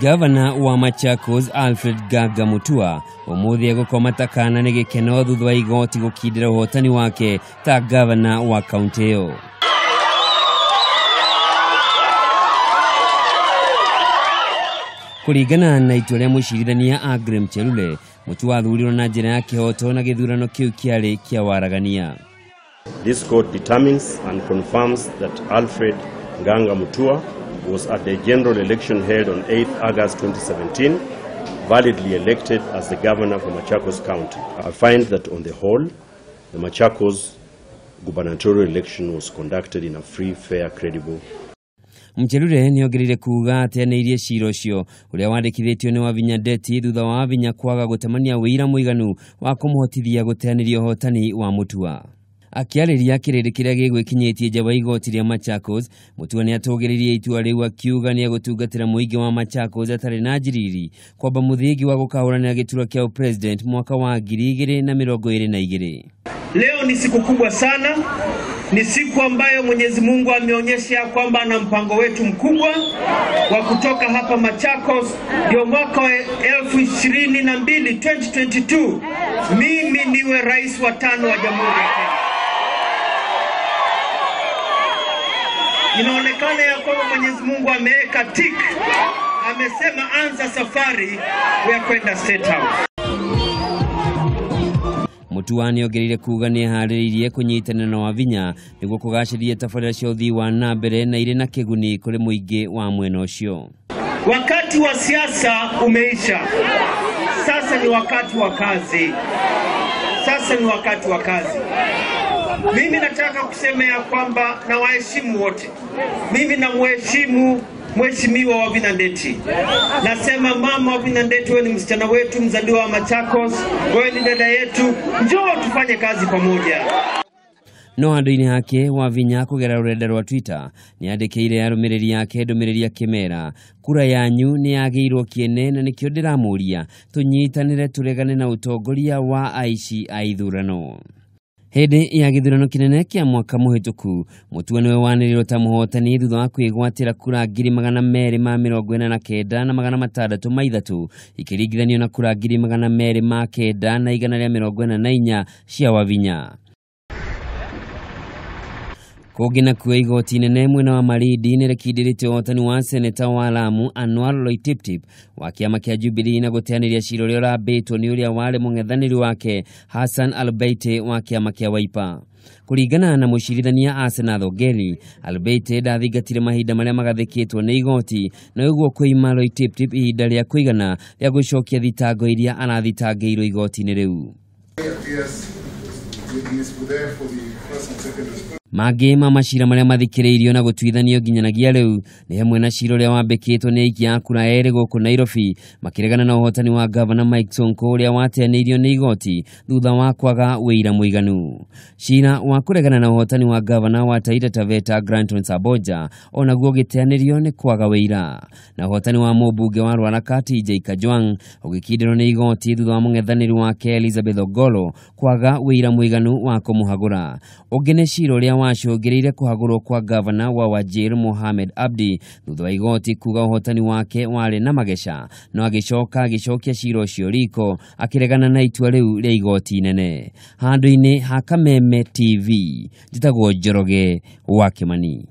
Gavana wa Machakos Alfred Nganga Mutua umuthi egũkoma ta kana nĩ gĩkeno thutha wa igoti gũkindĩra ũhotani wake ta gavana wa kaunti ĩyo. Kũringana na itua rĩa mũcirithania Aggrey Chelule, Mutua athurirwo na njĩra ya kĩhoto na gĩthurano kĩu kĩarĩ kĩa waragania. This court determines and confirms that Alfred Nganga Mutua was at the general election held on 8th August 2017, validly elected as the governor for Machakos County. I find that on the whole, the Machakos gubernatorial election was conducted in a free, fair, credible. Mchelule nĩongereire kuga ateanĩirie cira ũcio ũrĩa wandĩkithĩtio nĩ Wavinya Ndeti thutha wa Wavinya kwaga gũtemania wĩira mũiganu wa kũmũhotithia gũteanĩria ũhotani wa Mutua. Akĩarĩria kĩrĩndĩ kĩrĩa gĩgwĩkinyĩtie nja wa igoti rĩa Machakos, Mutua nĩatũgĩrĩirie itua rĩu akiuga nĩegũtungatĩra mũingĩ wa Machakos atarĩ na njiriri kwamba mũthingi wa gũkahũranĩra gĩturwa kĩa ũpresident mwaka wa 2022. Leo ni siku kubwa sana, ni siku ambayo Mwenyezi Mungu ameonyesha kwamba ana mpango wetu mkubwa wa kutoka hapa Machakos, ndio mwaka wa 2022, 2022, mimi niwe rais wa 5 wa Jamhuri ya Kenya. Inaonekana ya kwamba Mwenyezi Mungu ameweka tik, amesema anza safari ya kwenda State House. Mutua nĩongereire kuga nĩeharĩrĩirie kũnyitanĩra na Wavinya nĩguo kũgacĩrithia tabarĩra cia ũthii wa na mbere na irĩ na kĩguni kũrĩ mũingĩ wa mwena ũcio. Wakati wa siasa umeisha, sasa ni wakati wa kazi. Sasa ni wakati wa kazi. Mimi nataka kusema ya kwamba na waheshimu wote. Mimi namheshimu Mheshimiwa Wavinya Ndeti. Nasema mama Wavinya Ndeti, wewe ni msichana wetu, mzaliwa wa Machakos, wewe ni dada yetu, njoo tufanye kazi pamoja. No handũ-inĩ hake Wavinya kũgerera rũrenda rwa Twitter nĩandĩkĩire arũmĩrĩri ake ndũmĩrĩri akĩmera kura yanyu nĩyagĩirwo kĩene na nĩkĩo ndĩramũria tũnyitanĩre tũregane na ũtongoria wa aici a ithurano. Hĩndĩ ya gĩthurano kĩnene kĩa mwaka mũhĩtũku, Mutua nĩwe wanĩrĩirwo ta mũhotani thutha wa kwĩgwatĩra kura 249 na 603 ikĩringithanio na kura 209 na 144 cia Wavinya. Kũngĩ nakuo igoti inene mwena wa Malindi nĩrĩkindĩrĩte ũhotani wa seneta wa Lamu Anwar Loitiptip wa kĩama kĩa Jubilee na gũteanĩria cira ũrĩa ũrambĩtwo nĩ ũrĩa warĩ mũng'ethanĩri wake Hassan Albeite wa kĩama kĩa Wiper. Kũringana na mũcirithania Asenath Ongeri, Albeite ndathingatire mahinda marĩa magathĩkĩtwo nĩ igoti na ũguo kwĩima Loitiptip ihinda rĩa kũigana rĩa gũcokia thitango iria arathitangĩirwo igoti-inĩ rĩu. Mangĩ ma macira marĩa mathikĩrĩirio na gũtuithanio nginyanagia rĩu nĩ hamwe na cira ũrĩa wambĩkĩtwo nĩ aikia a kura erĩ gũkũ Nairobi makĩregana na ũhotani wa gavana Mike Sonko ũrĩa wateanĩirio nĩ igoti thutha wa kwaga wĩira mũiganu. Cira wa kũregana na ũhotani wa gavana wa Taita Taveta Granton Samboja onaguo ũgĩteanĩrio nĩ kwaga wĩira, na ũhotani wa mũmbunge wa Ruaraka TJ Kajwang' ũgĩkindĩrwo nĩ igoti thutha wa mũng'ethanĩri wake Elizabeth Ogolo kwaga wĩira mũiganu wa kũmũhagũra. Ũngĩ nĩ cira ũrĩa wacũngĩrĩire kũhagũrwo kwa gavana wa Wajir Mohamed Abdi thutha wa igoti kuga ũhotani wake warĩ na mageca, no agĩcoka agĩcokia cira ũcio riko akĩregana na itua rĩu rĩa igoti inene. Handũ-inĩ ha Kameme TV, njĩtagwo Njoroge wa Kĩmani.